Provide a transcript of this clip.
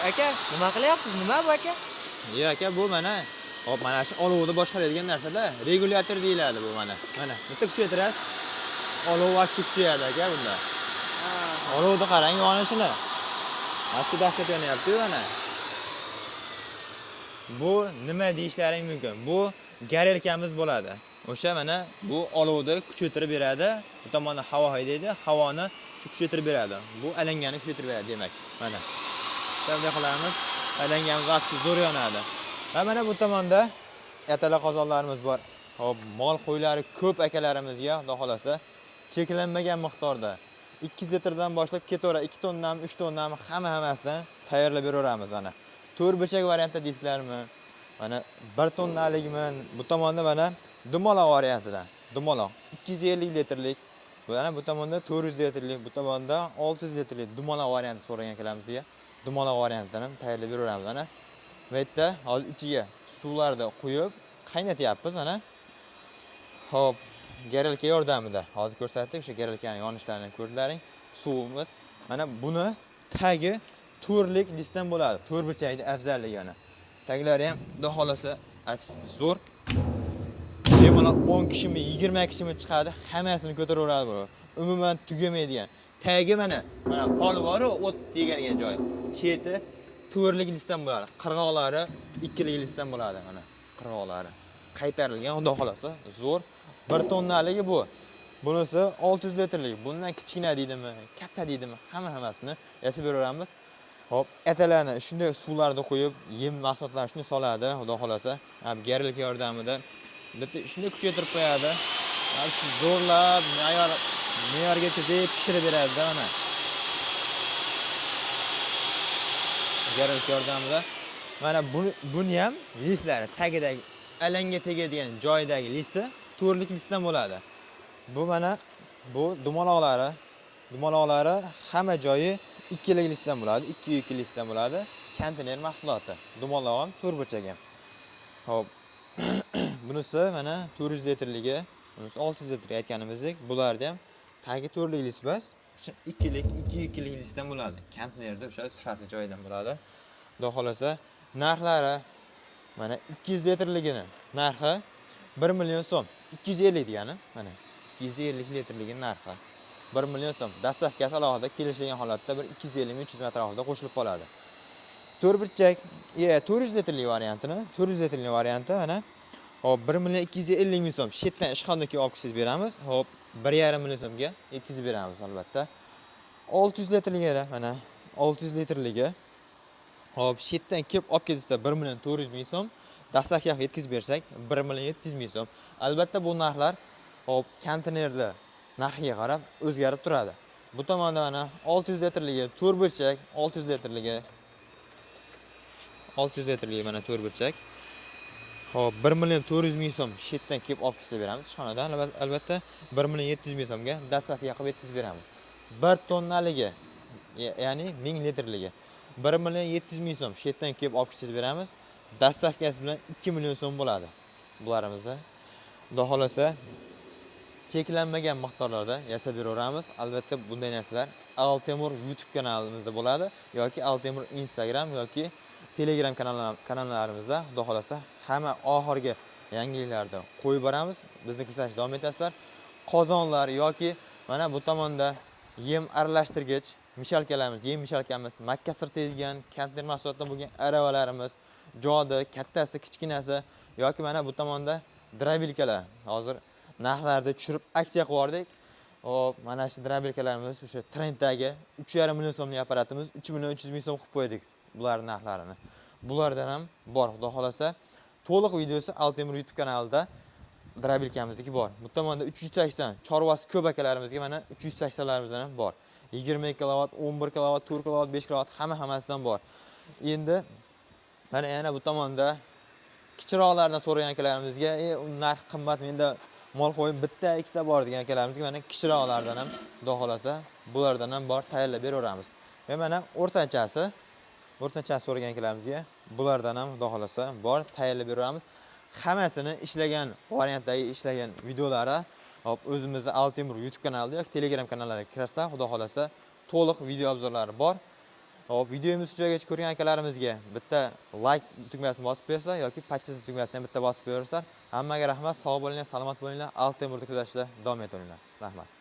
Aka, nima qilyapsiz? Nima bu, aka? Yo'q aka, bu mana hop, mana shu olovni boshqaradigan narsada regulyator deyiladi bu mana. Mana bitta kuchaytirasiz. Olov vaqti kuchayadi aka bunda. Olovni qarang yonishini. Pastki dahshat yonyapti mana. Bu nima deyishlaring mumkin? Bu gorelkamiz bo'ladi. O'sha mana bu olovni kuchaytirib beradi. Bu tomondan havo haydaydi, havoni shu kuchaytirib beradi. Bu alangani kuchaytirib beradi demak. Mana. Bunday qilamiz. Alangamiz vaqti zo'r yonadi. Va mana bu tomonda atala qozonlarimiz bor. Hop, mol qo'ylari ko'p akalarimizga, Xudo xolasa, cheklanmagan miqdorda 200 litrdan boshlab ketaveradi. 2 tonnami, 3 tonnami hammasidan tayyorlab beraveramiz mana. 4 burchak variantda deysizlarmi? Mana 1 tonnalikmi? Bu tomonda mana dumaloq variantidan. Dumaloq 250 litrlik. Mana bu tomonda 400 litrlik, bu tomonda 600 litrlik dumaloq varianti so'ragan akalarimizga dumaloq variantini ham tayyorlab beraveramiz mana. Bu yerda hozir ichiga suvlarni quyib qaynatyapmiz mana. Hop, gorelka yordamida hozir ko'rsatdik, o'sha gorelkani yonishlarini ko'rdilaring. Suvimiz mana buni tagi to'rtlik listdan bo'ladi. To'rt burchakni afzalligi mana. Taglari ham xudo xolasa zo'r. Bemalol 10 kishimi, 20 kishimi chiqadi, hammasini ko'taraveradi bu. Umuman tugamaydigan. Tagi mana, mana pol bor-u, o't degan joy. Cheti to'rtlik listdan bo'ladi. Qirg'oqlari ikkilik listdan bo'ladi mana qirg'oqlari. Qaytarilgan xudo xolasa zo'r. 1 tonnaligi bu. Bunisi 600 litrlik. Bundan kichkina deydimi, katta deydimi, hammasini yasab beraveramiz. Hop, atalarni shunday suvlarni qo'yib, yem mahsulotlarini shunday soladi, xudo xolasa. Gorelka yordamida bitta shunday kuchaytirib qo'yadi. Shu zo'rlab me'yorga yetkazib pishirib beradi-da mana. Gorelka yordamida. Mana buni ham listlari tagidagi alanga tegadigan joyidagi listi to'rtlik listdan bo'ladi. Bu mana bu dumaloqlari, dumaloqlari hamma joyi ikkilik listdan bo'ladi, 2 listdan bo'ladi. Konteyner mahsuloti. Dumaloq ham, to'rt burchak ham. Hop. Bunisi mana 400 litrligi, bunisi 600 litrlik aytganimizdek, bularni ham tagi to'rtlik list emas, o'sha ikkilik, 2 ikkilik listdan bo'ladi. Konteynerda o'sha sifatli joyidan bo'ladi. Xudo xolasa narxlari mana 200 litrligini narxi 1 million so'm. 250 degani mana 250 litrligini narxi 1 million so'm. Dastavkasi alohida kelishilgan holatda bir 250 ming 300 ming atrofida qo'shilib qoladi. To'rt burchak, 400 litrlik variantini, 400 litrlik varianti mana hop 1 million 250 ming so'm. Shu yerdan ishxonaga kelib olib kelsangiz beramiz. Hop 1,5 million so'mga yetkazib beramiz albatta. 600 litrligi mana 600 litrligi. Hop, shu yerdan kelib olib kelsa 1 million 400 ming so'm, dastavka qilib yetkazib bersak 1 million 700 ming so'm. Albatta bu narxlar hop konteynerda narxiga qarab o'zgarib turadi. Bu tomonda mana 600 litrligi to'rt burchak, 600 litrligi 600 litrligi mana to'rt burchak. Hop, 1 million 400 ming so'm shu yerdan kelib olib kelsa beramiz ishxonadan albatta 1 million 700 ming so'mga dastavka qilib yetkazib beramiz. 1 tonnaligi, ya'ni 1000 litrligi 1 million 700 ming so'm shu yerdan kelib olib kelsangiz beramiz. Dastavkasi bilan 2 million so'm bo'ladi bularimizni. Xudo xolasa cheklanmagan miqdorlarda yasab beraveramiz. Albatta bunday narsalar Altemur YouTube kanalimizda bo'ladi yoki Altemur Instagram yoki Telegram kanallarimizda xudo xolasa hamma oxirgi yangiliklarni qo'yib boramiz. Bizni kuzatishda davom etasizlar. Qozonlar yoki mana bu tomonda yem aralashtirgich mishalkalarimiz, yem mishalkamiz, makka sirtaydigan konteyner mahsulotdan bo'lgan aravalarimiz, jodi, kattasi, kichkinasi yoki mana bu tomonda drabilkalar. Hozir narxlarni tushirib aksiya qilib yubordik. Hop, mana shu drabilkalarimiz o'sha trenddagi 3,5 million so'mlik apparatimiz 3 million 300 ming so'm qilib qo'ydik bularning narxlarini. Bulardan ham bor, xudo xolasa. To'liq videosi Altemur YouTube kanalida drabilkamizniki bor. Bu tomonda 380 chorvasi ko'p akalarimizga mana 380larimizdan ham bor. 20 kilovat, 11 kilovat, 4 kilovat, 5 kilovat hammasidan bor. Endi mana yana bu tomonda kichikroqlardan so'ragan akalarimizga, narx qimmat, menda mol qo'yim bitta, ikkita bor degan akalarimizga mana kichikroqlardan ham xudo xolasa bulardan ham bor, tayyorlab beraveramiz. Va mana o'rtanchasi so'ragan akalarimizga bulardan ham xudo xolasa bor, tayyorlab beraveramiz. Hammasini ishlagan variantdagi ishlagan videolari hop o'zimizni Altemur YouTube kanalida yoki Telegram kanallariga kirsa, xudo xolasa to'liq video obzorlari bor. Xo'p, videomizni shu joygacha ko'rgan akalarimizga bitta like tugmasini bosib qo'yasizlar yoki подписаться tugmasini ham bitta bosib qo'yasizlar. Hammaga rahmat, sog' bo'linglar, salomat bo'linglar. Alt Temurni kuzatishda davom etaveringlar. Rahmat.